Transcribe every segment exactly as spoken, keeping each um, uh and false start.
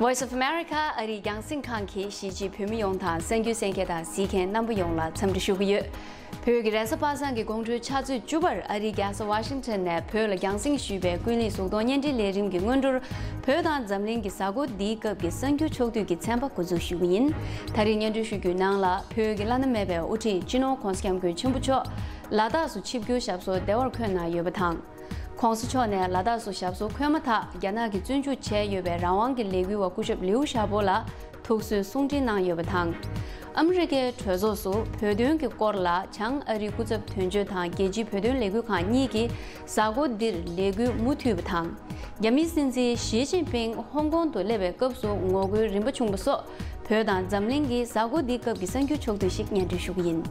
Voice of America ཨ་རིའི་རྒྱང་སྲིང་ཁང་གིས་གཞིས་བྱེས་བོད་མི་ཡོངས་དང་གསར་འགྱུར་གསན་མཁན་དང་གཟིགས་མཁན་རྣམ་པ་ཡོངས་ལ་འཚམས་འདྲི་ཞུ་གི་ཡོད། བོད་ཀྱི་རེས་གཟའ་པ་སངས་ཀྱི་དགོང་དྲོའི་ཕྱག་ཚོད་བཅུ་པར་ཨ་རིའི་རྒྱལ་ས་ཝ་ཤིང་ཊོན་ནས་བོད་ལ་རྒྱང་སྲིང་ཞུས་པའི་ཀུན་གླེང་གཟུགས་མཐོང་བརྙན་འཕྲིན་ལས་རིམ་གྱི་སྔོན་འགྲོར། བོད་དང་འཛམ་གླིང་གི་གཟའ་འཁོར་འདིའི་སྐབས་ཀྱི་གསར་འགྱུར་ཕྱོགས་བསྡུས་ཀྱི་ཚན་པ་འགོ་འཛུགས་ཞུ་གི་ཡིན། ད་རེས་སྙན་སྒྲོན་ཞུ་རྒྱུའི་ནང་ལ། བོད་ཀྱི་བླ་ན་མེད་པའི་དབུ་ཁྲིད་སྤྱི་ནོར་༧གོང་ས་༧སྐྱབས་མགོན་ཆེན་པོ་མཆོག་ལ་དྭགས་སུ་ཆིབས་བསྒྱུར་ཞབས་སོར་བདེ་བར་འཁོད་གནང་ཡོད་པ་དང་། ༧གོང་ས་མཆོག་ནས་ལ་དྭགས་སུ་ཞབས་སོར་འཁོད་མ་ཐག་རྒྱ་ནག་གིས་བཙོན་འཇུག་བྱས་ཡོད་པའི་རང་དབང་གི་ལས་འགུལ་བ་སྐུ་ཞབས་ལིའུ་ཞའོ་པོ་ལ་ཐུགས་གསོའི་གསུང་འཕྲིན་གནང་ཡོད་པ་དང་། ཨ་མི་རི་ཀའི་གྲོས་ཚོགས་སུ་བོད་དོན་གྱི་སྐོར་ལ་བྱང་ཨ་རིའི་སྐུ་ཚབ་དོན་གཅོད་དང་རྒྱལ་སྤྱིའི་བོད་དོན་ལས་འགུལ་ཁང་གཉིས་ཀྱིས་གཟའ་འཁོར་འདིར་ལས་འགུལ་མུ་མཐུད་པ་དང་། རྒྱ་མིའི་སྲིད་འཛིན་ཞི་ཅིན་ཕིང་ཧོང་ཀོང་དུ་སླེབས་པའི་སྐབས་སུ་ངོ་རྒོལ་རིམ་པ་བྱུང་བ་སོགས། བོད་དང་འཛམ་གླིང་གི་གཟའ་འཁོར་འདིའི་སྐབས་ཀྱི་གསར་འགྱུར་ཕྱོགས་བསྡུས་ཤིག་སྙན་སྒྲོན་ཞུ་གི་ཡིན།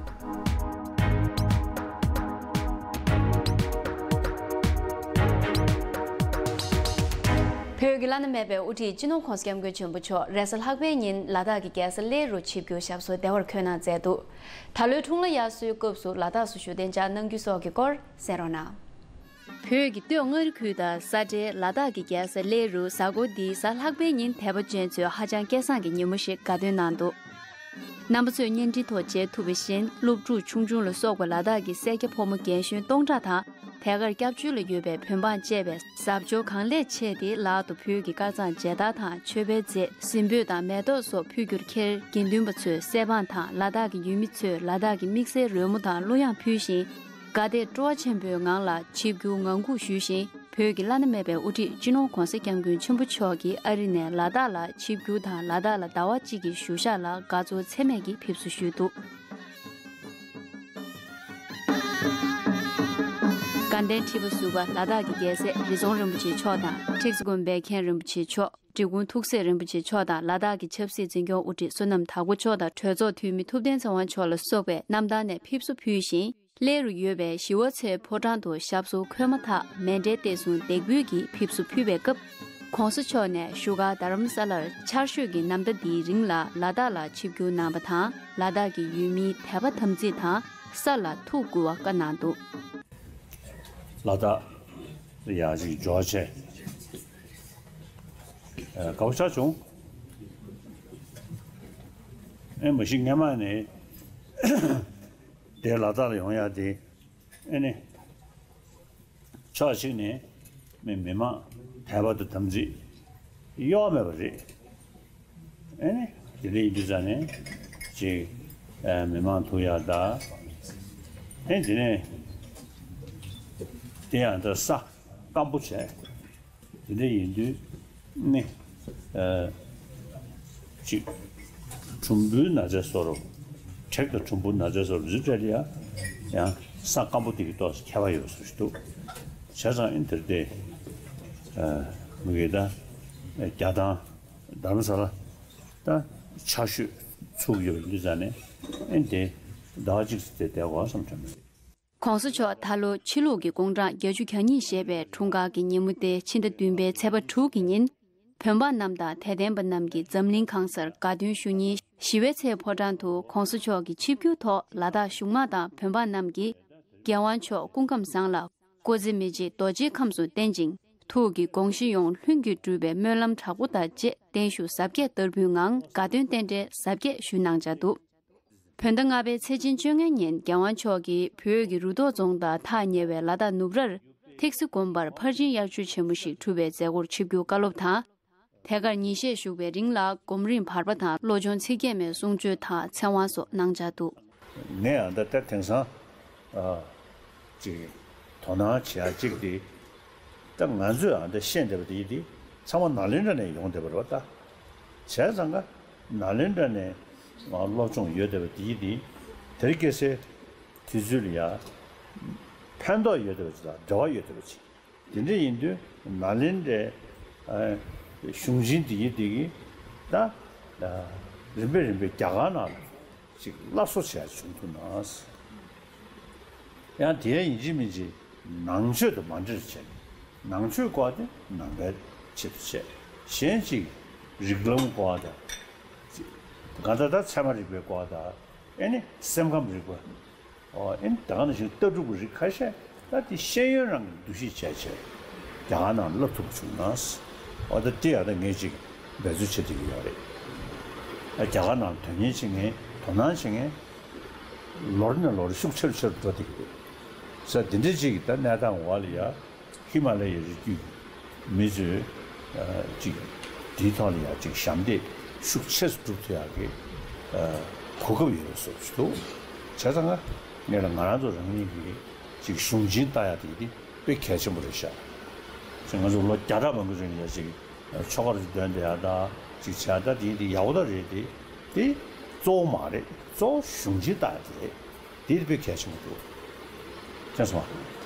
བོད་ཀྱི་བླ་ན་མེད་པའི་དབུ་ཁྲིད་སྤྱི་ནོར་༧གོང་ས་༧སྐྱབས་མགོན་ཆེན་པོ་མཆོག་རེས་གཟའ་ལྷག་པའི་ཉིན་ལ་དྭགས་ཀྱི་རྒྱལ་ས་གླེ་རུ་ཆིབས་བསྒྱུར་ཞབས་སོར་བདེ་བར་འཁོད་གནང་མཛད་འདུག་ད་ལོའི་འཁྲུངས་ལྷ་དབྱར་གསོལ་སྐབས་སུ་ལ་དྭགས་སུ་བཞུགས་གདན་འཇགས་གནང་རྒྱུ་སོགས་ཀྱི་སྐོར་གསན་རོགས་གནང་། བོད་ཀྱི་སྟོད་མངའ་རིས་ཁུལ་དང་ས་གྲལ་ལ་དྭགས་ཀྱི་རྒྱལ་ས་གླེ་རུ་གཟའ་འཁོར་འདིའི་གཟའ་ལྷག་པའི་ཉིན་དད་པ་ཅན་ཚོས་ཧ་ཅང་སྐལ་བཟང་གི་ཉིན་མོ་ཞིག་དགའ་སྟོན་གནང་འདུག་རྣམ་པ་ཚོས་བརྙན་འཕྲིན་ཐོག་མཇལ་ཐུབ་པ་བཞིན། སློབ་ཕྲུག་ཆུང་ཆུང་ལ་སོགས་པ་ལ་དྭགས་ཀྱི་སེར་སྐྱ་ཕོ་མོ་རྒན་གཞོན་སྟོང་ཕྲག་དང་། ཐད་ཀར་སྐྱབས་བཅོལ་ལ་ཡོད་པའི་བོད་འབངས་བཅས་པས་གཟབ་མཆོར་གང་ལེགས་ཕྱེས་ཏེ། ལག་ཏུ་བོད་ཀྱི་དཀར་གཙང་མཇལ་དར་དང་མཆོད་པའི་རྫས། གཟིམ་སྤོས་དང་མེ་ཏོག་སོགས་ཕུལ་རྒྱུར་འཁྱེར། དགེ་འདུན་པ་ཚོས་གསེར་བང་དང་། ལ་དྭགས་ཀྱི་ཡུལ་མི་ཚོས་ལ་དྭགས་ཀྱི་དམིགས་བསལ་རོལ་མོ་དང་གླུ་དབྱངས་ཕུལ་ཞིང་། དགའ་དད་སྤྲོ་བ་ཆེན་པོའི་ངང་ལ་ཆིབས་བསྒྱུར་ངང་སྒུག་ཞུས་ཤིང་། བོད་ཀྱི་བླ་ན་མེད་པའི་དབུ་ཁྲིད་སྤྱི་ནོར་༧གོང་ས་༧སྐྱབས་མགོན་ཆེན་པོ་མཆོག་གིས་ཨ་རི་ནས་ལ་དྭགས་ལ་ཆིབས་བསྒྱུར་དང་། ལ་དྭགས་ལ་ཟླ་བ་གཅིག་གི་བཞུགས་ཞག་ལ་དགའ་ཚོར་ཚད་མེད་ཀྱི་ཕེབས་བསུ་ཞུས་འདུག་དགའ་ལྡན་ཁྲི་པ་ཟུར་པ་ལ་དྭགས་ཀྱི་རྒྱལ་སྲས་རི་རྫོང་རིན་པོ་ཆེ་མཆོག་དང་། ཁྲི་ཚེ་དགོན་པའི་མཁན་རིན་པོ་ཆེ་མཆོག་འབྲི་གུང་ཐུགས་སྲས་རིན་པོ་ཆེ་མཆོག་དང་། ལ་དྭགས་ཀྱི་ཆབ་སྲིད་འཛིན་སྐྱོང་དབུ་ཁྲིད་བསོད་ནམས་དར་མགོ་མཆོག་དང་། གྲོས་ཚོགས་འཐུས་མི་ཐུབ་བསྟན་ཚེ་དབང་མཆོག་ལ་སོགས་པས་གནམ་ཐང་ནས་ཕེབས་བསུ་ཕུལ་ཞིང་། གླེ་རུ་ཡོད་པའི་ཞི་བ་འཚོའི་ཕོ་བྲང་དུ་ཞབས་སོར་འཁོད་མ་ཐག་མཎྜལ་བཏེགས་གསུང་འདེགས་འབུལ་གྱི་ཕེབས་བསུ་ཕུལ་བའི་སྐབས། ༸གོང་ས་མཆོག་ནས་བཞུགས་སྒར་རྡ་རམ་ས་ལར་ཆར་ཞོད་ཀྱི་ནམ་ཟླ་འདིའི་རིང་ལ་ལ་དྭགས་ལ་ཆིབས་བསྒྱུར་གནང་བ་དང་། ལ་དྭགས་ཀྱི་ཡུལ་མིའི་དད་པ་དམ་ཚིག་དང་ས་ལ་ཐུགས་མགུ་བ་བསྐ་གནང་འདུག་ལ་དྭགས་ཡག་ཅིག་འབྱོར་བྱས། ཨ། དགའ་པོ་ཆགས་བྱུང་། ཨེ་མ་གཞི་སྔས་མ་ནས་དེ་ལ་དྭགས་ལ་ཡོང་ཡག་དེ། ཨེ་ནི། ཕྱོགས་གཅིག་ནས་མི་མི་མང་དད་པ་དང་དམ་ཚིག་གཡོ་བ་མེད་པ་རེད། ཨེ་ནི་དེ་འདྲ་ཡིན་དུས་ཙང་ནས་ཅིག་ཨ། མི་མང་ཐུག་ཡག་ད། ཨེ་དེ་ནས་དེ་ཡང་ད་ས་སྐམ་པོ་བྱས། དེ་འདྲ་ཡིན་དུས་ནི། ཨ། ཅིག་གྲུམ་བུའི་ན་ཚ་བཟོ་འདྲ། དྲེག་དང་གྲུམ་བུའི་ན་ཚ་བཟོ་འདྲ་འཛུལ་འདྲ་ལ་ཡ། ཡང་ས་སྐམ་པོ་དེ་གི་ཏོག་ཙམ་ཁྱད་པར་ཡོད་བཟོ་ཞིག་འདུག་བྱས་ཙང་ཨིན་དེར་དེ། ཨ། མི་གི་ད་རྒྱ་ཐང་རྡ་རམ་ས་ལ་ད་ཆར་ཞོད་ཚུགས་ཡོད་པ་ཡིན་དུས་ཙང་ནས་ཨིན་དེ་ཟླ་བ་གཅིག་ཙམ་དེ་བསྡད་དགོས་བསམ་དྲན་པ་རེད། ༸གོང་ས་མཆོག་ད་ལོ་ཕྱི་ལུགས་ཀྱི་དགུང་གྲངས་བརྒྱད་ཅུ་གྱ་གཉིས་བཞེས་པའི་འཁྲུངས་སྐར་གྱི་ཉིན་མོ་སྟེ་ཕྱི་ཟླ་བདུན་པའི་ཚེས་པ་དྲུག་གི་ཉིན། བོད་འབངས་རྣམས་དང་དད་ལྡན་པ་རྣམས་ཀྱིས་འཛམ་གླིང་གང་སར་དགའ་སྟོན་ཞུ་ཉིན་ཞི་བའི་ཚལ་ཕོ་བྲང་དུ་༸གོང་ས་མཆོག་གི་ཆིབས་བསྒྱུར་ཐོག་ལ་དྭགས་གཞུང་དམངས་དང་བོད་འབངས་རྣམས་ཀྱིས་རྒྱལ་དབང་མཆོག་སྐུ་ཁམས་བཟང་ལ་སྐུ་ཚེ་མི་འཇིག་རྡོ་རྗེའི་ཁམས་སུ་བརྟན་ཅིང་། ཐུགས་ཀྱི་དགོངས་གཞི་ཡོངས་ལྷུན་གྱིས་གྲུབ་པའི་སྨོན་ལམ་དྲག་པོ་དང་བཅས་བརྟན་བཞུགས་གཟབ་རྒྱས་བསྟར་འབུལ་ངང་དགའ་སྟོན་རྟེན་འབྲེལ་གཟབ་རྒྱས་ཞུས་གནང་འཆར་འདུག་བོད་ཟླ་ལྔ་པའི་ཚེས་ཆེན་བཅོ་ལྔའི་ཉིན་རྒྱལ་དབང་མཆོག་གིས་བོད་ཀྱི་རུ་ཐོག་རྫོང་དང་ཐག་ཉེ་བའི་ལ་དྭགས་ནུབ་རར་ཐེག་སི་དགོན་པར་ཕར་ཕྱིན་དབྱར་ཆོས་ཆེན་མོ་ཞིག་གྲུབ་པའི་མཛད་སྒོར་ཆིབས་བསྒྱུར་བཀའ་སློབ་དང་། ཐད་ཀར་ཉིན་ཤས་བཞུགས་པའི་རིང་ལ་སྒོམ་རིམ་བར་པ་དང་བློ་སྦྱོང་ཚིག་བརྒྱད་མའི་གསུང་ཆོས་དང་ཚེ་དབང་སོགས་གནང་འཆར་འདུག་ངས་ཡང་ད་ལྟ་དེང་སང་ཨ་ཅིག་དོ་སྣང་བྱེད་ཡ་གཅིག་དེ། ད་ང་ཚོས་ཨ་འདི་ཤེས་བསྡད་པ་དེ་ཡིན་དེ་ཚང་མ་ནཱ་ལེནྡྲ་ནས་ཡོང་བསྡད་པ་རེད་པ། ད་བྱས་ཙང་ཀ་ནཱ་ལེནྡྲ་ནས་སློབ་སྦྱོང་ཡོད་བསྡད་པ་དེ་ཡིན་དེ་དེར་སྐྱེས་སའི་དུས་ཚོད་ལ་ཡ་ཕན་ཐོགས་ཡོད་བསྡད་པ་ཅིག་དང་འབྲེལ་བ་ཡོད་བསྡད་པ་ཅིག་དེ་འདྲ་ཡིན་དུས་ནཱ་ལེནྡྲའི་གཞུང་ཆེན་དེ་ཡིན་དེ་གི་ད་རིམ་པས་རིམ་པས་རྒྱ་གར་ནང་ལ་ཅིག་སླར་གསོ་བྱས་བྱུང་ཐུབ་ན། ཡང་དེ་ཡིན་གཅིག་མིན་གཅིག་ནང་ཆོས་དང་མ་འདྲེས་བྱས། ནང་ཆོས་སྐོར་དེ་ནང་པའི་ཆེད་དུ་བྱས། གཞན་གཅིག་རིགས་ལམ་སྐོར་དང་། གང་ལྟར་ད་ཚད་མ་རིག་པའི་སྐོར་དང་། ཨེ་ནི་སེམས་ཁམས་རིག་པ། ཨོ་ཨེ་ནི་ད་ག་ནང་བཞིན་ལྟ་གྲུབ་ཀྱི་རིགས་ཁ་ཤས་ད་དེ་ཤེས་ཡོན་རང་གི་འདུ་ཤེས་བྱས་བྱས་རྒྱ་གར་ནང་བསླབ་ཐུབ་པ་བྱུང་ན། ཨོ་ད་དེ་ཡང་ད་ངས་ཅིག་ འབད་རྩོལ་བྱེད་བསྡད་ཀྱི་ཡོད་རེད། ཨ། རྒྱ་གར་ནང་དོན་གཉེར་བྱེད་མཁན། དོ་སྣང་བྱེད་མཁན་ལོ་རེ་ནས་ལོ་རེ་ཤུགས་ཆེ་རུ་ཆེ་རུ་འགྲོ་བསྡད་ཀྱི་རེད། ས་འདི་འདྲ་ཅིག་གི་ད་གནས་སྟངས་འོག་ལ་ཡ། ཧི་མ་ལ་ཡའི་རི་རྒྱུད་མི་ཚོས་ཨ་ཅིག་དེའི་ཐོག་ལ་ཡ་ཅིག་ཞབས་འདེགས་ཤུགས་ཆེ་རུ་སྒྲུབ་ཐུབ་ཡག་གི་ཨ་གོ་སྐབས་ཡོད་པའི་བཟོ་ཞིག་འདུག་བྱས་ཙང་ང་ངས་ལ་ང་རང་ཚོ་རང་ཉིད་ཀྱི་ཅིག་གཞུང་ཆེན་ལྟ་ཡག་དེ་དེ་དཔེ་གལ་ཆེན་པོ་རེད་ཤག་ཅིག་ང་ཚོ་ལོ་བརྒྱ་ཕྲག་མང་པོའི་རིང་ལ་ཡ་ཅིག་ཆོ་ག་རུ་འདོན་བསྡད་ཡག་དང་ཅིག་བྱས་ད་དེ་དེ་ཡག་པོ་ད་རེད། དེ་དེ་གཙོ་བོ་མ་རེད། གཙོ་བོ་གཞུང་ཆེན་ལྟ་ཡག་དེ་རེད། དེ་དཔེ་གལ་ཆེན་པོ་འདུག་ཅེས་སོང་།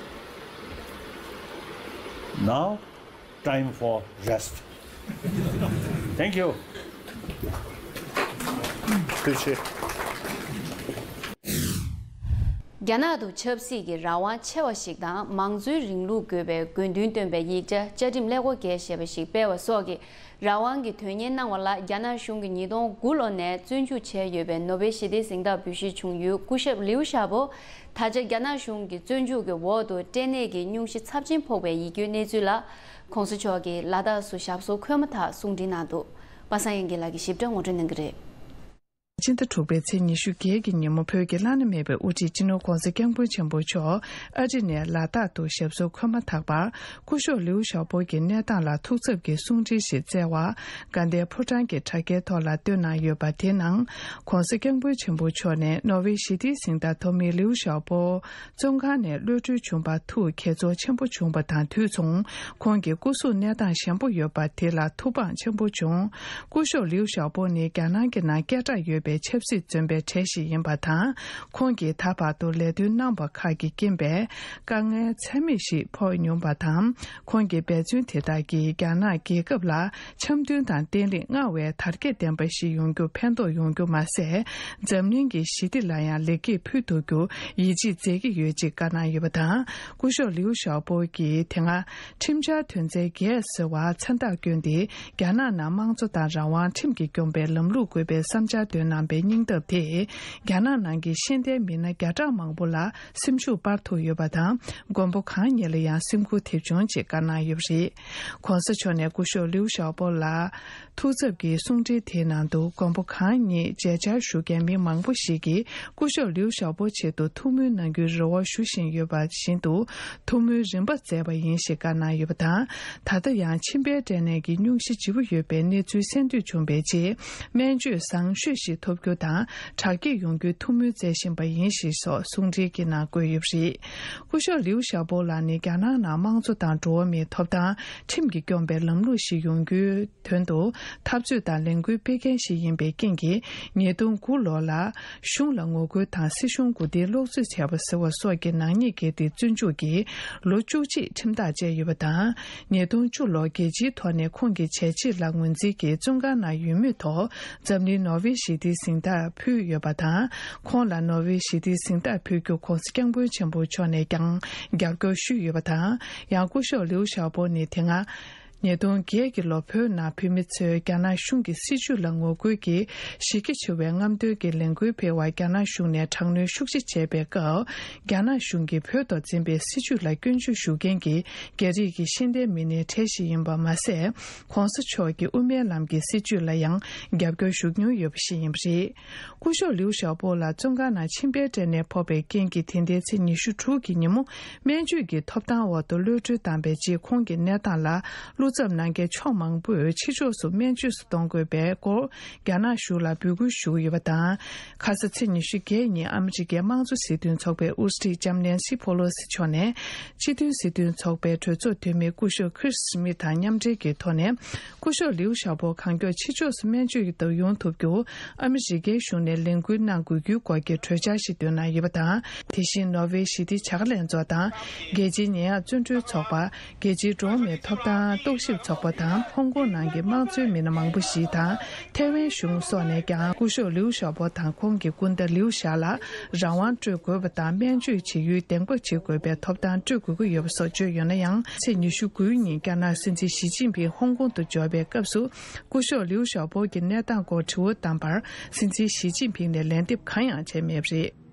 Now, time for rest. Thank you. ཐུགས་རྗེ་ཆེ། རྒྱ་ནག་ཏུ་ཆབ་སྲིད་ཀྱི་རང་དབང་ཆེ་བ་ཞིག་དང་མང་གཙོའི་རིང་ལུགས་དགོས་པའི་དགོས་འདུན་བཏོན་པའི་ཡིག་ཆ་བཅའ་ཁྲིམས་ཀླད་ཀོར་བརྒྱད་ཞེས་པ་ཞིག་སྤེལ་བ་སོགས་ཀྱི་རང་དབང་གི་དོན་གཉེར་གནང་བ་ལ་རྒྱ་ནག་གཞུང་གིས་ཉིས་སྟོང་དགུ་ལོ་ནས་བཙོན་འཇུག་བྱས་ཡོད་པའི་ནོ་བེལ་ཞི་བདེའི་གཟེངས་རྟགས་འབུལ་བཞེས་བྱུང་ཡུལ་སྐུ་ཞབས་ལིའུ་ཞའོ་པོ། ད་ཆ་རྒྱ་ནག་གཞུང་གི་བཙོན་འཇུག་གི་འོག་ཏུ་སྐྲན་ནད་ཀྱི་སྙུང་གཞི་ཚབས་ཆེན་ཕོག་པའི་ཡིད་སྐྱོའི་གནས་ཚུལ་ལ། ྋགོང་ས་མཆོག་གིས་ལ་དྭགས་སུ་ཞབས་སོར་འཁོད་མ་ཐག་གསུང་འཕྲིན་གནང་འདུག་པ་སངས་དབྱངས་དགེ་ལགས་ཀྱིས་ཞིབ་ཕྲ་ངོ་སྤྲོད་གནང་གི་རེད། སྤྱི་ཟླ་དྲུག་པའི་ཚེས་ཉི་ཤུ་བརྒྱད་ཀྱི་ཉིན་མོ་བོད་ཀྱི་བླ་ན་མེད་པའི་དབུ་ཁྲིད་སྤྱི་ནོར་ྋགོང་ས་ྋསྐྱབས་མགོན་ཆེན་པོ་མཆོག་ཨ་རི་ནས་ལ་དྭགས་དུ་ཞབས་སོར་འཁོད་མ་ཐག་པར། སྐུ་ཞབས་ལིའུ་ཞའོ་པོ་གི་གནས་སྟངས་ལ་ཐུགས་འཚབ་ཀྱི་གསུང་འཕྲིན་ཞིག་བསྩལ་བར། དགའ་ལྡན་ཕོ་བྲང་གི་དྲ་རྒྱའི་ཐོག་ལ་བཏོན་གནང་ཡོད་པ་དེའི་ནང་། ྋགོང་ས་ྋསྐྱབས་མགོན་ཆེན་པོ་མཆོག་ནས་ནོ་བེལ་ཞི་བདེའི་གཟེངས་རྟགས་ཐོབ་མི་ལིའུ་ཞའོ་པོ། བཙོན་ཁང་ནས་གློད་གྲོལ་བྱུང་བར་ཐུགས་དགྱེས་ཚོར་ཆེན་པོ་བྱུང་བ་དང་དུས་མཚུངས། ཁོང་གི་སྐུ་གཟུགས་གནས་སྟངས་ཞན་པོ་ཡོད་པ་དེ་ལ་ཐུགས་ཕངས་ཆེན་པོ་བྱུང་། སྐུ་ཞབས་ལིའུ་ཞའོ་པོ་ནི་རྒྱ་ནག་གི་ནང་སྐད་གྲགས་ཡོད་པའི་ཆབ་སྲིད་བཙོན་པའི་གྲས་ཤིག་ཡིན་པ་དང་། ཁོང་གིས་ད་བར་དུ་ལས་དོན་གནང་བ་ཁག་གི་རྐྱེན་པས་དཀའ་ངལ་ཚད་མེད་ཞིག་ཕོག་མྱོང་བ་དང་། ཁོང་གི་འབད་བརྩོན་དེ་དག་གིས་རྒྱ་ནག་རྒྱལ་ཁབ་ལ་འཆམ་མཐུན་དང་བརྟན་ལྷིང་སྔར་བས་དར་རྒྱས་ལྡན་པ་ཞིག་ཡོང་རྒྱུར་ཕན་ཐོགས་ཡོང་རྒྱུ་མ་ཟད། འཛམ་གླིང་གི་ཞི་བདེ་ལ་ཡང་ལེགས་སྐྱེས་ཕུལ་ཐུབ་རྒྱུར་ཡིད་ཆེས་མཛད་ཀྱི་ཡོད་ཅེས་བཀའ་གནང་ཡོད་པ་དང་། སྐུ་ཞབས་ལིའུ་ཞའོ་པོ་གིས་དེ་སྔ་ཁྲིམས་འཆར་དོན་ཚན་བརྒྱད་ཟེར་བར་མཚན་རྟགས་བསྐྱོན་ཏེ། རྒྱ་ནག་ནང་དམངས་གཙོ་དང་རང་དབང་ཁྲིམས་ཀྱིས་སྐྱོང་བའི་ལམ་ལུགས་དགོས་པའི་བསམ་འཆར་བཏོན་གནང་པའི་སྙིང་སྟོབས་དེས། རྒྱ་ནག་ནང་གི་ཤེས་ལྡན་མི་སྣ་བརྒྱ་ཕྲག་མང་པོ་ལ་སེམས་ཤུགས་སྤར་ཐུབ་ཡོད་པ་དང་། མགོན་པོ་གང་ཉིད་ལ་ཡང་སེམས་འགུལ་ཐེབས་བྱུང་ཅེས་བཀའ་གནང་ཡོད་པ་རེད། ྋགོང་ས་མཆོག་ནས་སྐུ་ཞབས་ལིའུ་ཞའོ་པོ་ལ་ཐུགས་འཚབ་ཀྱི་གསུང་འཕྲིན་དེའི་ནང་དུ། མགོན་པོ་གང་ཉིད་མཇལ་བཅར་ཞུ་མཁན་མི་མང་པོ་ཞིག་གིས་སྐུ་ཞབས་ལིའུ་ཞའོ་པོ་ཆེད་དུ་ཐུགས་སྨོན་གནང་རྒྱུའི་རེ་བ་ཞུ་བཞིན་ཡོད་པ་བཞིན་དུ། ཐུགས་སྨོན་རིམ་པ་མཛད་པ་ཡིན་ཞེས་བཀའ་གནང་ཡོད་པ་དང་། ད་ལྟ་ཡང་མཆིན་པའི་སྐྲན་ནད་ཀྱི་སྙུང་གཞི་ལྗིད་པོ་ཡོད་པའི་གནས་ཚུལ་གསན་ཐོས་བྱུང་བའི་རྗེས། སྨན་བཅོས་བཟང་ཤོས་ཤིག་ཐོབ་རྒྱུ་དང་། དྲག་སྐྱེད་ཡོང་རྒྱུའི་ཐུགས་སྨོན་བསྩལ་བཞིན་པ་ཡིན་ཞེས་སོགས་གསུང་འཕྲིན་གྱི་ནང་བཀོད་ཡོད་པ་རེད། སྐུ་ཞབས་ལིའུ་ཞའོ་པོ་ལགས་ནི་རྒྱ་ནག་ནང་དམངས་གཙོ་དང་འགྲོ་བ་མིའི་ཐོབ་ཐང་ཁྲིམས་ཀྱིས་སྐྱོང་པའི་ལམ་ལུགས་ཤིག་ཡོང་རྒྱུའི་དོན་དུ་འཐབ་རྩོད་དང་ལས་འགུལ་སྤེལ་མཁན་ཞིག་ཡིན་པའི་རྐྱེན་གྱིས། ཉིས་སྟོང་དགུ་ལོ་ལ་གཞུང་ལ་ངོ་རྒོལ་དང་སྲིད་གཞུང་མགོ་རྟིང་སློག་རྩིས་བྱས་པ་ཟེར་བ་སོགས་ཀྱི་ནག་ཉེས་འགེལ་ཏེ་བཙོན་འཇུག་གིས་ལོ་བཅུ་གཅིག་ཁྲིམས་ཐག་བཅད་ཡོད་པ་དང་། ཉིས་སྟོང་བཅུ་ལོར་རྒྱལ་སྤྱིའི་ཐོག་ནས་ཁོང་གི་བྱས་རྗེས་ལ་ངོས་འཛིན་གྱིས་བཙོན་ཁང་ནང་ཡོད་མུས་ཐོག་འཛམ་གླིང་ནོ་བེལ་ཞི་བདེའི་གཟེངས་རྟགས་ཕུལ་ཡོད་པ་དང་། ཁོང་ལ་ནོ་བེལ་ཞི་བདེའི་གཟེངས་རྟགས་ཕུལ་རྒྱུར་༧གོང་ས་༧སྐྱབས་མགོན་ཆེན་པོ་མཆོག་ནས་ཀྱང་རྒྱབ་སྐྱོར་ཞུས་ཡོད་པ་དང་། ཡང་སྐུ་ཞབས་ལིའུ་ཞའོ་པོ་ནི་དེ་སྔ་ཉིས་སྟོང་བརྒྱད་ཀྱི་ལོ་བོད་ནང་བོད་མི་ཚོས་རྒྱ་ནག་གཞུང་གི་སྲིད་བྱུས་ལ་ངོ་རྒོལ་གྱིས་གཞི་རྒྱ་ཆེ་བའི་རྔམ་སྟོན་གྱི་ལས་འགུལ་སྤེལ་བར་རྒྱ་ནག་གཞུང་ནས་དྲག་གནོན་ཤུགས་ཆེ་བྱས་པའི་སྐབས། རྒྱ་ནག་གཞུང་གིས་བོད་ཐོག་འཛིན་པའི་སྲིད་བྱུས་ལ་སྐྱོན་བརྗོད་ཞུ་མཁན་གྱི་རྒྱ་རིགས་ཀྱི་ཤེས་ལྡན་མི་སྣའི་གྲས་ཤིག་ཡིན་པ་མ་ཟད། ྋགོང་ས་མཆོག་གི་དབུ་མའི་ལམ་གྱི་སྲིད་བྱུས་ལ་ཡང་རྒྱབ་སྐྱོར་ཞུ་མྱོང་ཡོད་པ་ཞིག་ཡིན་པ་རེད། སྐུ་ཞབས་ལིའུ་ཞའོ་པོ་ལ་བཙོན་ཁང་ནང་མཆིན་པའི་སྐྲན་ནད་ཕོག་པའི་རྐྱེན་གྱིས། དེ་ཟླའི་ཚེས་ཉི་ཤུ་དྲུག་གི་ཉིན་མོ་སྨན་བཅོས་ཀྱི་ཐོབ་ཐང་འོག་ཏུ་གློད་གྲོལ་བཏང་པའི་རྗེས། ཁོང་གི་གནས་སྟངས་ལ་བློ་འཚབ་གནང་མཁན་ཕྱོགས་མང་པོས་ཕྱི་ཕྱོགས་སུ་སྨན་བཅོས་སུ་གཏོང་དགོས་པའི་སྐོར་རྒྱ་ནག་གཞུང་ལ་འབོད་སྐུལ་ཞུ་གི་ཡོད་པ་དང་། ཁ་ས་ཚེས་ཉི་ཤུ་བརྒྱད་ཉིན་ཨ་མི་རི་ཀའི་དམངས་གཙོ་སྲིད་དོན་ཚོགས་པའི་དབུ་ཁྲིད་ལྕམ་ནན་སི་ཕོ་ལོ་སི་མཆོག་ནས། སྤྱི་མཐུན་སྲིད་དོན་ཚོགས་པའི་གྲོས་ཚོགས་འཐུས་མི་སྐུ་ཞབས་ཁྲིས་སི་མིད་དང་མཉམ་འབྲེལ་གྱི་ཐོག་ནས། སྐུ་ཞབས་ལིའུ་ཞའོ་པོ་གང་མགྱོགས་ཕྱི་ཕྱོགས་སུ་སྨན་བཅོས་ཀྱི་ཐོག་ཡོང་ཐུབ་རྒྱུ། ཨ་མི་རི་ཀའི་གཞུང་ནས་ལས་འགུལ་གནང་དགོས་རྒྱུའི་སྐོར་གྱི་གྲོས་འཆར་ཞིག་བཏོན་གནང་ཡོད་པ་དང་། དེ་བཞིན་ནོར་ཝེ་ཞི་བདེའི་བྱ་དགའ་ལྷན་ཚོགས་དང་། རྒྱལ་སྤྱིའི་ཉེས་ཡངས་བཙོན་གྲོལ་ཚོགས་པ། རྒྱལ་སྤྱིའི་འགྲོ་བ་མིའི་ཐོབ་ཐང་རྟོག་ཞིབ་ཚོགས་པ་དང་། ཧོང་ཀོང་ནང་གི་དམངས་གཙོའི་མི་སྣ་མང་པོ་ཞིག་དང་། ཐའེ་ཝན་གཞུང་སོགས་ནས་ཀྱང་སྐུ་ཞབས་ལིའུ་ཞའོ་པོ་དང་ཁོང་གི་སྐུ་ཟླ་ལིའུ་ཞའོ་ལ་རང་དབང་སྤྲོད་དགོས་པ་དང་། སྨན་བཅོས་བྱེད་ཡུལ་གདེང་དཔོག་བྱེད་དགོས་པའི་ཐོབ་ཐང་སྤྲོད་དགོས་ཀྱི་ཡོད་པ་སོགས་བརྗོད་ཡོད་ན་ཡང་། ཚེས་ཉི་ཤུ་དགུའི་ཉིན་རྒྱ་ནག་སྲིད་འཛིན་ཞི་ཅིན་ཕིང་ཧོང་ཀོང་དུ་འབྱོར་བའི་སྐབས་སུ། སྐུ་ཞབས་ལིའུ་ཞའོ་པོ་གི་གནས་སྟངས་སྐོར་དྲི་བ་བཏང་པར། སྲིད་འཛིན་ཞི་ཅིན་ཕིང་ནས་ལན་འདེབས་གང་ཡང་བྱས་མེད་པ་རེད།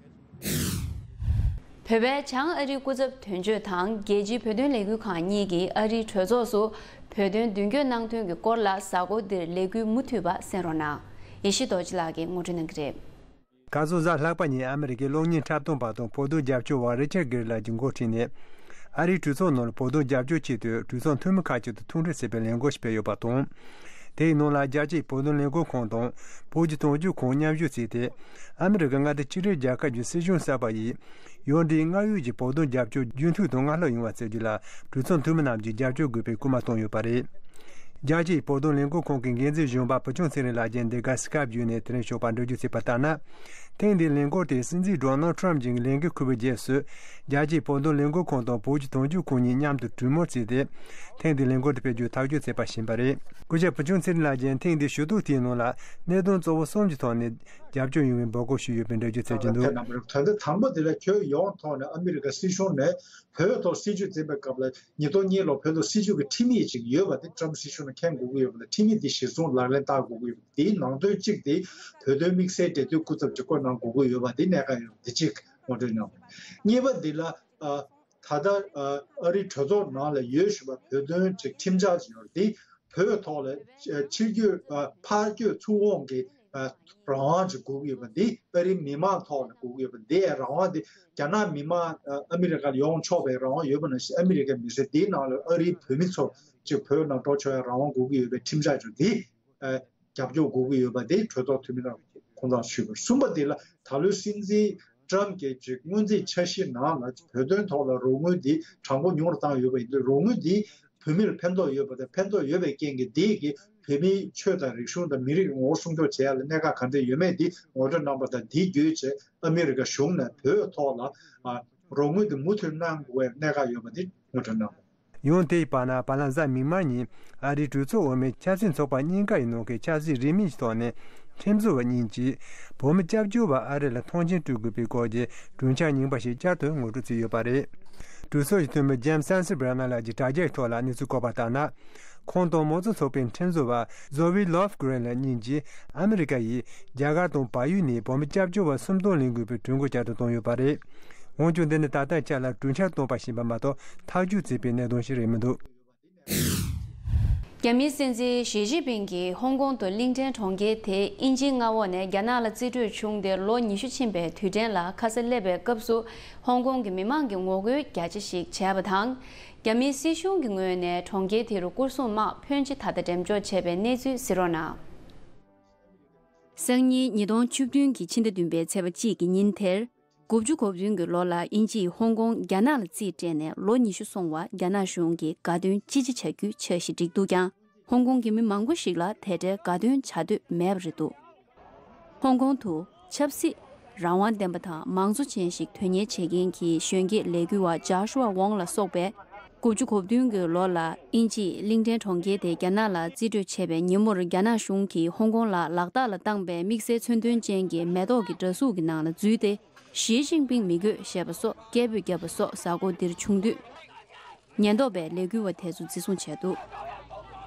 བོད་པའི་བྱང་ཨ་རིའི་སྐུ་ཚབ་དོན་གཅོད་དང་རྒྱལ་སྤྱིའི་བོད་དོན་ལས་འགུལ་ཁང་གཉིས་ཀྱིས་ཨ་རིའི་གྲོས་ཚོགས་སུ་བོད་དོན་མདུན་སྐྱོད་གནང་དོན་གྱི་སྐོར་ལ། གཟའ་འཁོར་འདིར་ལས་འགུལ་མུ་མཐུད་པ་གསན་རོགས་གནང་། ཡེ་ཤེས་རྡོ་རྗེ་ལགས་ཀྱིས་ངོ་སྤྲོད་གནང་གི་རེད། ཁ་སང་གཟའ་ལྷག་པ་ཉིན་ཨ་མི་རི་ཀའི་གློག་བརྙན་འཁྲབ་སྟོན་པ་དང་བོད་དོན་རྒྱབ་སྐྱོར་བ་རི་ཅར་གྷེར་ལགས་ཀྱིས་འགོ་ཁྲིད་ནས། ཨ་རིའི་གྲོས་ཚོགས་ནང་ལ་བོད་དོན་རྒྱབ་སྐྱོར་ཆེད་དུ་གྲོས་ཚོགས་འཐུས་མི་ཁག་ཅིག་དང་ཐུག་འཕྲད་བྱེད་པའི་ལས་འགུལ་ཞིག་སྤེལ་ཡོད་པ་དང་། དེའི་ནང་ལ་རྒྱལ་སྤྱིའི་བོད་དོན་ལས་འགུལ་ཁང་དང་བོད་ཀྱི་དོན་གཅོད་ཁང་མཉམ་ཞུགས་བྱས་ཏེ། ཨ་མི་རི་ཀ་མངའ་སྡེ་ཆིག་སྒྲིལ་རྒྱལ་ཁབ་ཀྱི་སྲིད་གཞུང་གསར་པ་ཡིས། ཡང་སྒྲིག་སྔར་ཡོད་ཀྱི་བོད་དོན་རྒྱབ་སྐྱོར་རྒྱུན་མཐུད་དང་སྔར་ལྷག་ཡོང་བ་བྱེད་རྒྱུ་ལ་གྲོས་ཚོགས་འཐུས་མི་རྣམས་ཀྱིས་རྒྱབ་སྐྱོར་དགོས་པའི་སྐུལ་མ་བཏང་ཡོད་པ་རེད། རྒྱལ་སྤྱིའི་བོད་དོན་ལས་འགུལ་ཁང་གི་འགན་འཛིན་གཞོན་པ་བུ་ཆུང་ཚེ་རིང་ལགས་ཀྱིས་འདི་ག་སི་ཀཱབ་བརྒྱུད་ནས་དེ་རིང་ཞོགས་པ་འགྲེལ་བརྗོད་བྱས་པ་ལྟར་ན། ཐེངས་འདིའི་ལས་འགུལ་དེ་སྲིད་འཛིན་ཌོ་ནལ་ཊམ་གྱི་ལས་འགུལ་འཁུར་བའི་རྗེས་སུ། རྒྱལ་སྤྱིའི་བོད་དོན་ལས་འགུལ་ཁང་དང་བོད་ཀྱི་དོན་གཅོད་ཁང་གཉིས་མཉམ་དུ་གྲོས་མོལ་བྱས་ཏེ། ཐེངས་འདིའི་ལས་འགུལ་དེ་སྤེལ་རྒྱུ་ཐག་གཅོད་བྱས་པ་ཞིག་ཡིན་པ་རེད། སྐུ་ཞབས་བུ་ཆུང་ཚེ་རིང་ལགས་ཀྱིས་ཐེངས་འདིའི་ཞུ་གཏུག་དེའི་ནང་ལ་གནད་དོན་གཙོ་བོ་གསུམ་གྱི་ཐོག་ནས། རྒྱབ་སྐྱོར་ཡོང་བའི་འབོད་སྐུལ་ཞུས་ཡོད་པའི་འགྲེལ་བརྗོད་བྱེད་ཀྱི་འདུག། ད་ལྟ་དང་པོ་དེ་ལ་ཁྱོན་ཡོངས་ཐོག་ནས་ཨ་མི་རི་ཀ་སྲིད་གཞུང་ནས་བོད་ཐོག་སྲིད་ཇུས་འཛིན་པའི་སྐབས་ལ་ཉིས་སྟོང་གཉིས་ལོར་བོད་ཐོག་སྲིད་ཇུས་ཀྱི་ཁྲིམས་ཡིག་ཅིག་ཡོད་པ་དེ་ཊམ་སྲིད་གཞུང་ནས་འཁྱེར་དགོས་ཀྱི་ཡོད་པ་དང་། ཁྲིམས་ཡིག་དེ་གཞིར་བཟུང་ལག་ལེན་བསྟར་དགོས་ཀྱི་ཡོད་པ། དེའི་ནང་དོན་གཅིག་དེ་བོད་དོན་དམིགས་བསལ་འབྲེལ་མཐུད་སྐུ་ཚབ་ཅིག་བསྐོ་གནང་དགོས་ཀྱི་ཡོད་པ་དེ་གནད་འགག་ཡོད་པ་དེ་གཅིག་ངོ་སྤྲོད་གནང་བ། གཉིས་པ་འདི་ལ་ཨ། ད་ལྟ་ཨ་རིའི་གྲོས་ཚོགས་ནང་ལ་ཡོད་བཞིན་པ་བོད་དོན་གྱི་ཁྲིམས་འཆར་ཅིག་ཡོད་རེད། དེ་བོད་ཐོག་ལ་ཕྱིར་བསྐྱོད་ཨ་ཕར་བསྐྱོད་ཚུར་འོང་གི་ཨ་རང་དབང་ཅིག་དགོས་ཀྱི་ཡོད་པ། འདི་ཨ་རིའི་མི་མང་ཐོག་ལ་དགོས་ཀྱི་ཡོད་པ། འདི་ཡང་རང་དབང་དེ་རྒྱ་ནག་མི་མང་ཨ་ཨ་མི་རི་ཀར་ཡོང་ཆོག་པའི་རང་དབང་ཡོད་པ་ནང་བཞིན། ཨ་མི་རི་ཀའི་མི་སེར་འདིའི་ནང་ལ་ཨ་རིའི་བོད་མི་ཚོ་ཅིག་བོད་ནང་འགྲོ་ཆོག་ཡ་རང་དབང་དགོས་ཀྱི་ཡོད་པའི་ཁྲིམས་འཆར་ཅིག་འདི་ཨ་རྒྱབ་སྐྱོར་དགོས་ཀྱི་ཡོད་པ་དེ་གྲོས་ཚོགས་འཐུས་མི་རྣམས་ཀྱིས་ཁོང་ཚོར་ཞུས་པ་རེད། གསུམ་པ་དེ་ལ་ད་ལོའི་སྲིད་འཛིན་ཊམ་གྱི་ཅིག་སྔོན་རྩིས་འཆར་གཞི་ནང་ལ་བོད་དོན་ཐོག་ལ་རོགས་དངུལ་འདི་གྲངས་འབོར་ཉུང་རུ་བཏང་ཡོད་པ་ཡིན་དུས། རོགས་དངུལ་འདི་བོད་མིར་ཕན་ཐོགས་ཡོད་པ་དང་། ཕན་ཐོགས་ཡོད་པའི་རྐྱེན་གྱིས་འདི་གིས་བོད་མིའི་ཆོས་དང་རིག་གཞུང་དང་མི་རིགས་ཀྱི་ངོ་བོ་སྲུང་སྐྱོབ་བྱེད་ཡ་ལ་གནད་འགག་ག་འདྲ་ཡོད་མེད་འདི་ངོ་སྤྲོད་གནང་པ་དང་། འདི་བརྒྱུད་བྱས་ཨ་མི་རི་ཀ་གཞུང་ནས་བོད་ཐོག་ལ་ཨ་རོགས་དངུལ་འདི་མུ་མཐུད་གནང་དགོས་པའི་གནད་འགག་ཡོད་པ་འདི་ངོ་སྤྲོད་གནང་བ། ཡང་དེའི་བར་ན་བར་ལམ་གཟའ་མིག་དམར་ཉིན་ཨ་རིའི་གྲོས་ཚོགས་འོག་མའི་ཆབ་སྲིད་ཚོགས་པ་གཉིས་ཀ་ཡི་ནང་གི་ཆབ་སྲིད་རིས་མེད་ཀྱི་ཐོག་ནས་ཁྲིམས་བཟོ་བ་གཉིས་ཀྱིས་བོད་མི་སྐྱབས་བཅོལ་བ་ཨ་རི་ལ་ཐང་ཆེན་སྤྲོད་དགོས་པའི་སྐོར་གྱི་གྲོས་འཆར་རྙིང་པ་ཞིག་བསྐྱར་དུ་ངོ་སྤྲོད་བྱས་ཡོད་པ་རེད། གྲོས་ཚོགས་ཀྱི་འཐུས་མི་ཇེམ་སི་སན་སི་བྷ་ར་ནར་ལགས་ཀྱིས་དྲ་རྒྱའི་ཐོག་ལ་གནས་ཚུལ་བཀོད་པ་ལྟར་ན། ཁོང་དང་མང་གཙོ་ཚོགས་པའི་ཁྲིམས་བཟོ་བ་ཛོ་ཝི་ལོབ་གྷི་རེན་ལགས་གཉིས་ཀྱིས་ཨ་མི་རི་ཀ་ཡིས་རྒྱ་གར་དང་བལ་ཡུལ་ནས་བོད་མི་སྐྱབས་བཅོལ་བ་སུམ་སྟོང་ལེན་དགོས་པའི་གྲོས་འགོ་བསྐྱར་དུ་བཏང་ཡོད་པ་རེད། འོན་ཀྱང་འདི་ནི་ད་ལྟའི་ཆ་ལ་གྲོས་འཆར་བཏོན་པ་ཞིག་ཡིན་པ་མ་གཏོགས་ཐག་གཅོད་བྱས་པའི་གནད་དོན་ཞིག་རེད་མི་འདུག། རྒྱ་མིའི་སྲིད་འཛིན་ཞི་ཅིན་ཕིང་གིས་ཧོང་ཀོང་དུ་གླིང་ཕྲན་གྲོང་ཁྱེར་དེའི་དབྱིན་ཇིའི་མངའ་འོག་ནས་རྒྱ་ནག་ལ་རྩིས་སྤྲོད་བྱུང་སྟེ་ལོ་ཉི་ཤུ་ཕྱིན་པའི་དུས་དྲན་ལ་ཁ་ས་སླེབས་པའི་སྐབས་སུ། ཧོང་ཀོང་གི་མི་མང་གིས་ངོ་རྒོལ་རྒྱ་ཆེ་ཞིག་བྱས་པ་དང་། རྒྱ་མིའི་སྲིད་གཞུང་གི་ངོས་ནས་གྲོང་ཁྱེར་དེ་རུ་སྐོར་སྲུང་དམག་ཕོན་ཆེ་ད་ལྟ་འགྲེམས་འཇོག་བྱས་པའི་གནས་ཚུལ་གཟིགས་རོགས་གནང་། སང་ཉིན་ཉིས་སྟོང་བཅུ་བདུན་གྱི་ཕྱི་ཟླ་བདུན་པའི་ཚེས་པ་གཅིག་གི་ཉིན་དེར། དགུ་བཅུ་གོ་བདུན་གྱི་ལོ་ལ་དབྱིན་ཇིས་ཧོང་ཀོང་རྒྱ་ནག་ལ་རྩིས་སྤྲད་ནས་ལོ་ཉི་ཤུ་སོང་བར་རྒྱ་ནག་གཞུང་གིས་དགའ་སྟོན་ཅི་ཆེ་བྱ་རྒྱུའི་འཆར་གཞི་བསྒྲིགས་འདུག་ཀྱང་། ཧོང་ཀོང་གི་མི་མང་པོ་ཞིག་ལ་དེ་འདྲའི་དགའ་སྟོན་བྱ་འདོད་མེད་པ་རེད་འདུག། ཧོང་ཀོང་དུ་ཆབ་སྲིད་རང་དབང་ལྡན་པ་དང་མང་གཙོ་ཅན་ཞིག་དོན་གཉེར་བྱེད་མཁན་གྱི་གཞོན་སྐྱེས་ལས་འགུལ་བ་ཇཱ་ཤུ་ཝ་ཝོང་ལ་སོགས་པས། དགུ་བཅུ་གོ་བདུན་གྱི་ལོ་ལ་དབྱིན་ཇིས་གླིང་ཕྲན་གྲོང་ཁྱེར་དེ་རྒྱ་ནག་ལ་རྩིས་སྤྲོད་བྱས་པའི་ཉིན་མོར། རྒྱ་ནག་གཞུང་གིས་ཧོང་ཀོང་ལ་ལག་རྟགས་ལ་བཏང་པའི་དམིགས་བསལ་མཚོན་དོན་ཅན་གྱི་མེ་ཏོག་གི་འདྲ་གཟུགས་ཀྱི་ནང་ལ་འཛུལ་ཏེ། ཞི་ཅིན་ཕིང་མི་དགོས་ཞེས་པ་སོགས་སྐད་འབོད་བརྒྱབ་པ་སོགས་གཟའ་འཁོར་འདིར་བྱུང་དུས། ཉེན་རྟོག་པས་ལས་འགུལ་བ་དེ་ཚོ་འཛིན་བཟུང་བྱས་འདུག།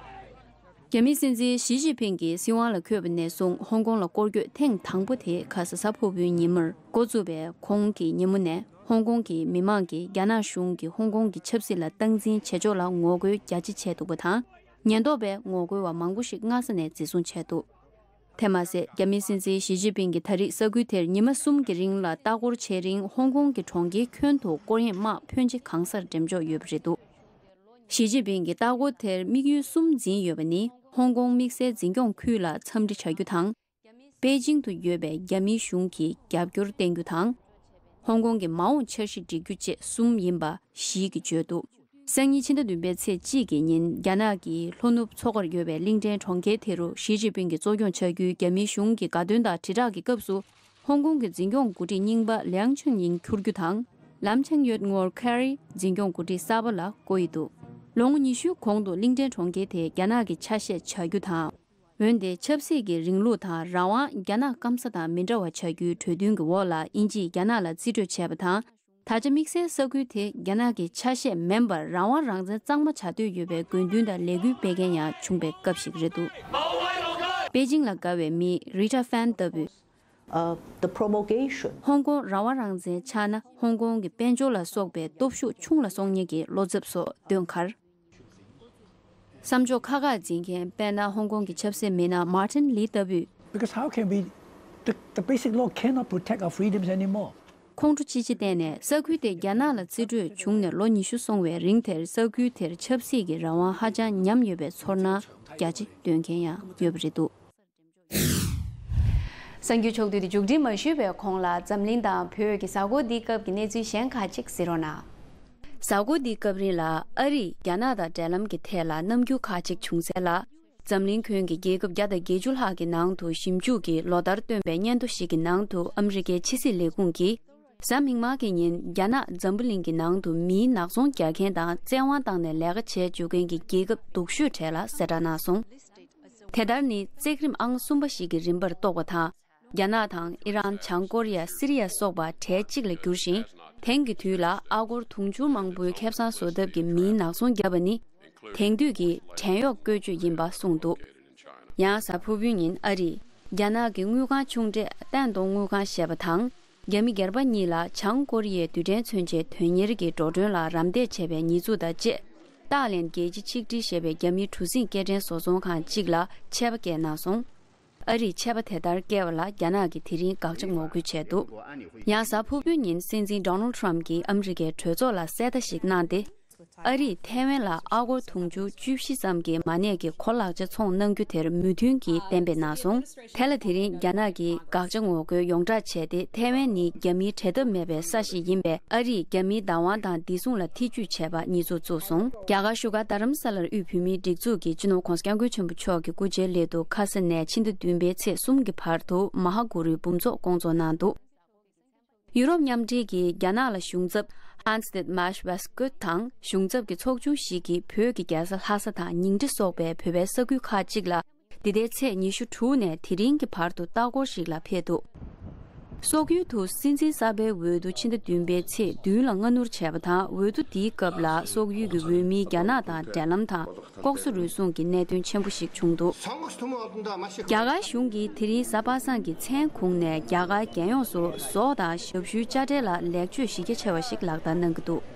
རྒྱ་མིའི་སྲིད་འཛིན་ཞི་ཅིན་ཕིང་གིས་སྲིད་དབང་ལ་འཁོད་པ་ནས་བཟུང་ཧོང་ཀོང་ལ་སྐོར་སྐྱོད་ཐེངས་དང་པོ་དེ་ཁ་ས་གཟའ་ཕུར་བུའི་ཉིན་མོར་འགོ་བཙུགས་པའི་གོང་གི་ཉིན་མོ་ནས། ཧོང་ཀོང་གི་མི་མང་གིས་རྒྱ་ནག་གཞུང་གིས་ཧོང་ཀོང་གི་ཆབ་སྲིད་ལ་སྟངས་འཛིན་བྱེད་ཕྱོགས་ལ་ངོ་རྒོལ་རྒྱ་ཆེ་བྱས་འདུག་པ་དང་། ཉེན་རྟོག་པས་ངོ་རྒོལ་བ་མང་པོ་ཞིག་སྔ་ས་ནས་འཛིན་བཟུང་བྱས་འདུག། དེ་མ་ཟད། རྒྱ་མིའི་སྲིད་འཛིན་ཞི་ཅིན་ཕིང་གིས་ད་རེས་ས་ཁུལ་དེར་ཉི་མ་གསུམ་གྱི་རིང་ལ་ལྟ་སྐོར་བྱེད་རིང་། ཧོང་ཀོང་གི་གྲོང་ཁྱེར་ཁྱོན་དུ་སྐོར་གཡེང་དམག་ཕོན་ཆེ་གང་སར་འགྲེམས་འཇོག་ཡོད་པ་རེད་འདུག། ཞི་ཅིན་ཕིང་གིས་ལྟ་སྐོར་དེར་དམིགས་ཡུལ་གསུམ་འཛིན་ཡོད་པ་ནི། ཧོང་ཀོང་དམིགས་བསལ་འཛིན་སྐྱོང་ཁུལ་ལ་འཚམས་འདྲི་བྱ་རྒྱུ་དང་། པེ་ཅིང་དུ་ཡོད་པའི་རྒྱ་མིའི་གཞུང་གི་རྒྱབ་སྐྱོར་བསྟན་རྒྱུ་དང་། ཧོང་ཀོང་གི་མ་འོངས་འཆར་གཞི་སྒྲིག་རྒྱུ་བཅས་གསུམ་ཡིན་པ་ཞིག་གིས་བརྗོད་འདུག། སང་ཉིན་ཕྱི་ཟླ་བདུན་པའི་ཚེས་གཅིག་གི་ཉིན། རྒྱ་ནག་གི་ལྷོ་ནུབ་མཚོ་ཁར་ཡོད་པའི་གླིང་ཕྲན་གྲོང་ཁྱེར་དེ་རུ་ཞི་ཅིན་ཕིང་གིས་གཙོ་སྐྱོང་བྱ་རྒྱུའི་རྒྱ་མིའི་གཞུང་གི་དགའ་སྟོན་དང་དྲིལ་བསྒྲགས་ཀྱི་སྐབས་སུ། ཧོང་ཀོང་གི་འཛིན་སྐྱོང་འགོ་ཁྲིད་རྙིང་པ་ལིའང་ཆིང་ཡིན་འཁྱུར་རྒྱུ་དང་། ལམ་ཆེན་ཡོད་ངོར་ཁེ་རི་འཛིན་སྐྱོང་འགོ་ཁྲིད་གསར་པ་ལ་བསྐོ་ཡི་འདུག། ལོ་ངོ་ཉི་ཤུའི་གོང་དུ་གླིང་ཕྲན་གྲོང་ཁྱེར་དེ་རྒྱ་ནག་གི་ཆ་ཤས་ཆགས་རྒྱུ་དང་། འོན་ཏེ་ཆབ་སྲིད་ཀྱི་རིང་ལུགས་དང་རང་དབང་རྒྱ་ནག་སྐམ་ས་དང་མི་འདྲ་བ་བྱ་རྒྱུའི་གྲོས་མཐུན་གྱི་འོག་ལ་དབྱིན་ཇིས་རྒྱ་ནག་ལ་རྩིས་སྤྲོད་བྱས་པ་དང་། ད་ཆ་དམིགས་བསལ་ས་ཁུལ་དེ་རྒྱ་ནག་གི་ཆ་ཤས་མིན་པར་རང་དབང་རང་བཙན་གཙང་མ་བྱ་འདོད་ཡོད་པའི་དགོས་འདུན་དང་ལས་འགུལ་སྤེལ་མཁན་ཡང་བྱུང་པའི་སྐབས་ཤིག་རེད་འདུག། པེ་ཅིང་ལ་དགའ་བའི་མི་རི་ཊ་ཧྥན་ལྟ་བུས། uh, the promulgation. ཧོང་ཀོང་རང་དབང་རང་བཙན་ཆགས་ན་ཧོང་ཀོང་གི་དཔལ་འབྱོར་ལ་སོགས་པའི་སྟོབས་ཤུགས་ཆུང་ལ་སོང་མཁན་གྱི་བློ་འཚབ་སོགས་འདོན་ཁར། བསམ་ཕྱོགས་ཁག་ཁག་འཛིན་མཁན་དཔེར་ན་ཧོང་ཀོང་གི་ཆབ་སྲིད་མི་སྣ་Martin Lee་ལྟ་བུས། Because how can we, the, the basic law cannot protect our freedoms anymore. ཁོང་ཁྲོ་ཅི་ཆེ་བསྟན་ནས་ས་ཁུལ་དེ་རྒྱ་ནག་ལ་རྩིས་སྤྲོད་བྱུང་ནས་ལོ་ཉི་ཤུ་སོང་བའི་རིང་དེར་ས་ཁུལ་དེར་ཆབ་སྲིད་ཀྱི་རང་དབང་ཧ་ཅང་ཉམས་ཡོད་པའི་ཚོར་སྣང་རྒྱ་ཆེ་འདོན་མཁན་ཡང་ཡོད་པ་རེད་འདུག། གསར་འགྱུར་ཕྱོགས་བསྡུས་དེ་མཇུག་སྒྲིལ་མ་ཞུས་པའི་གོང་ལ་འཛམ་གླིང་དང་བོད་ཀྱི་གཟའ་འཁོར་འདིའི་སྐབས་ཀྱི་གནས་ཚུལ་གཞན་ཁག་ཅིག་གཟིགས་རོགས་གནང་། གཟའ་འཁོར་འདིའི་སྐབས་རིང་ལ་ཨ་རིས་རྒྱ་ནག་དང་འབྲེལ་ལམ་གྱི་ཐད་ལ་རྣམ་འགྱུར་ཁག་ཅིག་བྱུང་གསལ་ལ། འཛམ་གླིང་ཁྱོན་གྱི་རྒྱལ་ཁབ་བརྒྱ་དང་བརྒྱད་ཅུ་ལྷག་གི་ནང་དུ་ཞིབ་འཇུག་གིས་ལོ་ལྟར་བཏོན་པའི་སྙན་ཐོ་ཞིག་གི་ནང་དུ་ཨ་མི་རི་ཀའི་ཕྱི་སྲིད་ལས་ཁུངས་ཀྱིས། གཟའ་མིག་དམར་གྱི་ཉིན་རྒྱ་ནག་འཛམ་བུ་གླིང་གི་ནང་དུ་མིའི་ནག་ཚོང་རྒྱག་མཁན་དང་བཙན་དབང་བཏང་ནས་ལས་ཀ་བྱེད་བཅུག་མཁན་གྱི་རྒྱལ་ཁབ་སྡུག་ཤོས་གྲས་ལ་གསལ་བསྒྲགས་གནང་སོང་། དེ་ལྟར་ནི་བརྩེགས་རིམ་ཨང་གསུམ་པ་ཞིག་གི་རིམ་པར་གཏོགས་པ་དང་། རྒྱ་ནག་དང་ཨི་རན། བྱང་ཀོ་རི་ཡ། སི་རི་ཡ་སོགས་པ་གྲས་གཅིག་ལ་གྱུར་ཞིང་། དེང་གི་དུས་ལ་ཨ་སྒོར་དུང་ཕྱུར་མང་པོའི་ཁེ་བཟང་བཟོ་ཐབས་ཀྱི་མིའི་ནག་ཚོང་བརྒྱབ་པ་ནི། དེང་དུས་ཀྱི་བྲན་གཡོག་བཀོལ་སྤྱོད་ཡིན་པ་གསུངས་འདུག། ཡང་གཟའ་ཕུར་བུའི་ཉིན་ཨ་རིས་རྒྱ་ནག་གི་དངུལ་ཁང་ཆུང་གྲས་ཏན་ཏོང་དངུལ་ཁང་ཞེས་པ་དང་། རྒྱ་མི་སྒེར་པ་གཉིས་ལ་བྱང་ཀོ་རི་ཡའི་རྡུལ་ཕྲན་མཚོན་ཆའི་དོན་གཉེར་གྱི་འགྲོ་གྲོན་ལ་རམ་འདེགས་བྱས་པའི་ཉེས་འཛུགས་དང་བཅས། ཏཱ་ལན་རྒྱལ་སྤྱི་ཆིག་སྒྲིལ་ཞེས་པའི་རྒྱ་མིའི་གྲུ་གཟིངས་སྐྱེལ་འདྲེན་བཟོ་ཚོང་ཁང་གཅིག་ལ་ཆད་པ་བཀལ་གནང་སོང་། ཨ་རིས་ཆད་པ་དེ་ལྟར་བཀལ་བ་ལ་རྒྱ་ནག་གིས་དེ་རིང་དགག་བྱ་ངོ་རྒོལ་བྱས་འདུག། ཡང་གཟའ་ཕུར་བུའི་ཉིན་སྲིད་འཛིན་Donald Trump་གྱིས་ཨ་མི་རི་ཀའི་གྲོས་ཚོགས་ལ་གསལ་བརྡ་ཞིག་གནང་སྟེ། ཨ་རིས་ཐའེ་ཝན་ལ་ཨ་སྒོར་དུང་ཕྱུར་བཅུ་བཞི་ཙམ་གྱི་མ་གནས་ཀྱི་གོ་ལག་ཆ་ཚོང་གནང་རྒྱུ་དེར་མོས་མཐུན་གྱིས་གཏན་འབེབས་གནང་སོང་། དེ་ལ་དེ་རིང་རྒྱ་ནག་གིས་དགག་བྱ་ངོ་རྒོལ་ཡོངས་གྲགས་བྱས་ཏེ། ཐའེ་ཝན་ནི་རྒྱ་མིའི་བྲལ་ཐབས་མེད་པའི་ས་ཞིག་ཡིན་པས། ཨ་རིས་རྒྱ་མིའི་བདག་དབང་དང་བདེ་སྲུང་ལ་ཐེ་ཇུས་བྱས་པ་ཉེས་འཛུགས་བཙུགས་སོང་། རྒྱ་གར་བཞུགས་སྒར་རྡ་རམ་ས་ལར་དབུས་བོད་མིའི་སྒྲིག་འཛུགས་ཀྱི་སྤྱི་ནོར་༧གོང་ས་༧སྐྱབས་མགོན་ཆེན་པོ་མཆོག་གི་སྐུ་ཕྱྭའི་སླད་དུ་ཁ་ས་ནས་ཕྱི་ཟླ་བདུན་པའི་ཚེས་གསུམ་གྱི་བར་དུ་མ་ཧཱ་གུ་རུའི་འབུམ་ཚོགས་བསྐོང་ཚོགས་གནང་འདུག། ཡུ་རོབ་མཉམ་འབྲེལ་གྱིས་རྒྱ་ནག་ལ་གཞུང་ཚབ་Hans-Dieter Maas-Weisskopf་དང་། གཞུང་ཚབ་ཀྱི་ཚོགས་ཆུང་ཞིག་གིས་བོད་ཀྱི་རྒྱལ་ས་ལྷ་ས་དང་ཉིང་ཁྲི་སོགས་པའི་བོད་པའི་ས་ཁུལ་ཁག་ཅིག་ལ། འདི་ཟླའི་ཚེས་ཉི་ཤུ་དྲུག་ནས་དེ་རིང་གི་བར་དུ་ལྟ་སྐོར་ཞིག་ལ་ཕེབས་འདུག། སོག་ཡུལ་དུ་སྲིད་འཛིན་གསར་པའི་འོས་བསྡུ་ཕྱི་ཟླ་བདུན་པའི་ཚེས་བདུན་ལ་སྔ་སྣུར་བྱས་པ་དང་། འོས་བསྡུ་འདིའི་སྐབས་ལ་སོག་ཡུལ་གྱི་འོས་མིའི་རྒྱ་ནག་དང་འབྲེལ་ལམ་དང་། ལྐོག་ཟ་རུལ་སུངས་ཀྱི་གནད་དོན་ཆེན་པོ་ཞིག་བྱུང་འདུག། རྒྱ་གར་གཞུང་གིས་དེ་རིང་གཟའ་པ་སངས་ཀྱི་མཚན་གུང་ནས་རྒྱ་གར་རྒྱལ་ཡོངས་སུ་ཟོག་དང་ཞབས་ཞུའི་དཔྱ་ཁྲལ་ལ་ལེགས་བཅོས་གཞི་རྒྱ་ཆེ་བ་ཞིག་ལག་བསྟར་གནང་གི་འདུག།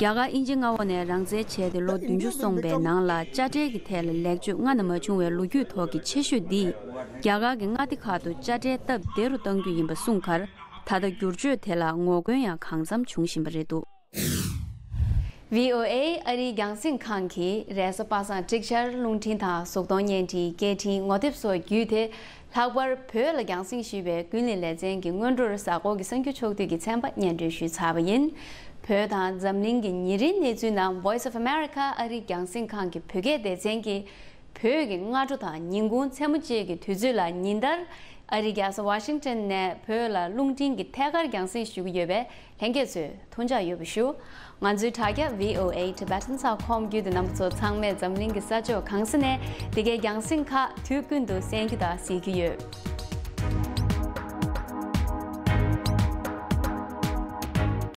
རྒྱ་གར་དབྱིན་ཇི་མངའ་འོག་ནས་རང་བཙན་བྱས་ཏེ་ལོ་བདུན་ཅུ་སོང་བའི་ནང་ལ་དཔྱ་ཁྲལ་གྱི་ཐད་ལ་ལེགས་བཅོས་སྔ་ན་མ་བྱུང་བའི་ལོ་རྒྱུས་ཐོག་གི་ཆེ་ཤོས་འདིས། རྒྱ་གར་གྱི་མངའ་སྡེ་ཁག་ཏུ་དཔྱ་ཁྲལ་སྟབས་བདེ་རུ་གཏང་རྒྱུ་ཡིན་པ་གསུངས་ཁར། ད་ལྟ་བསྒྱུར་བཅོས་དེ་ལ་ངོ་རྒོལ་ཡང་གང་འཚམ་འབྱུང་བཞིན་པ་རེད་འདུག། ཝི་ཨོ་ཨེ་ཨ་རིའི་རྒྱང་སྲིང་ཁང་གིས་རེས་གཟའ་པ་སངས་ཀྱི་ཆར་རླུང་འཕྲིན་དང་གཟུགས་མཐོང་བརྙན་འཕྲིན། སྐད་འཕྲིན། ངོ་དེབ་སོགས་བརྒྱུད་དེ། ལྷག་པར་བོད་ལ་རྒྱང་སྲིང་ཞུས་པའི་ཀུན་གླེང་ལེ་ཚན་གྱི་སྔོན་འགྲོར་གཟའ་འཁོར་གྱི་གསར་འགྱུར་ཕྱོགས་བསྡུས་ཀྱི་ཚན་པ་སྙན་སྒྲོན་ཞུས་ཚར་བ་ཡིན། བོད་དང་འཛམ་གླིང་གི་ཉིན་རེའི་གནས་ཚུལ་ནང་Voice of America་ཨ་རིའི་རྒྱང་སྲིང་ཁང་གི་བོད་སྐད་སྡེ་ཚན་གྱིས། བོད་ཀྱི་སྔ་དྲོ་དང་ཉིན་གུང་མཚན་མོ་བཅས་ཀྱི་དུས་ཚོད་ལ་ཉིན་ལྟར་ཨ་རིའི་རྒྱལ་ས་ཝ་ཤིང་ཊོན་ནས་བོད་ལ་རླུང་འཕྲིན་གྱི་ཐད་ཀར་རྒྱང་སྲིང་ཞུ་གི་ཡོད་པས། ལྷན་རྒྱས་ཚོས་མཐོང་རྒྱ་ཡོད་པ་ཞུ། ང་ཚོའི་དྲ་རྒྱ་V O A Tibetan dot com བརྒྱུད་དུ་རྣམ་པ་ཚོ་ཚང་མས་འཛམ་གླིང་གི་ས་ཕྱོགས་གང་ས་ནས་འདི་གའི་རྒྱང་སྲིང་ཁག་དུས་ཀུན་ཏུ་གསན་རྒྱུ་དང་གཟིགས་རྒྱུ་ཡོད།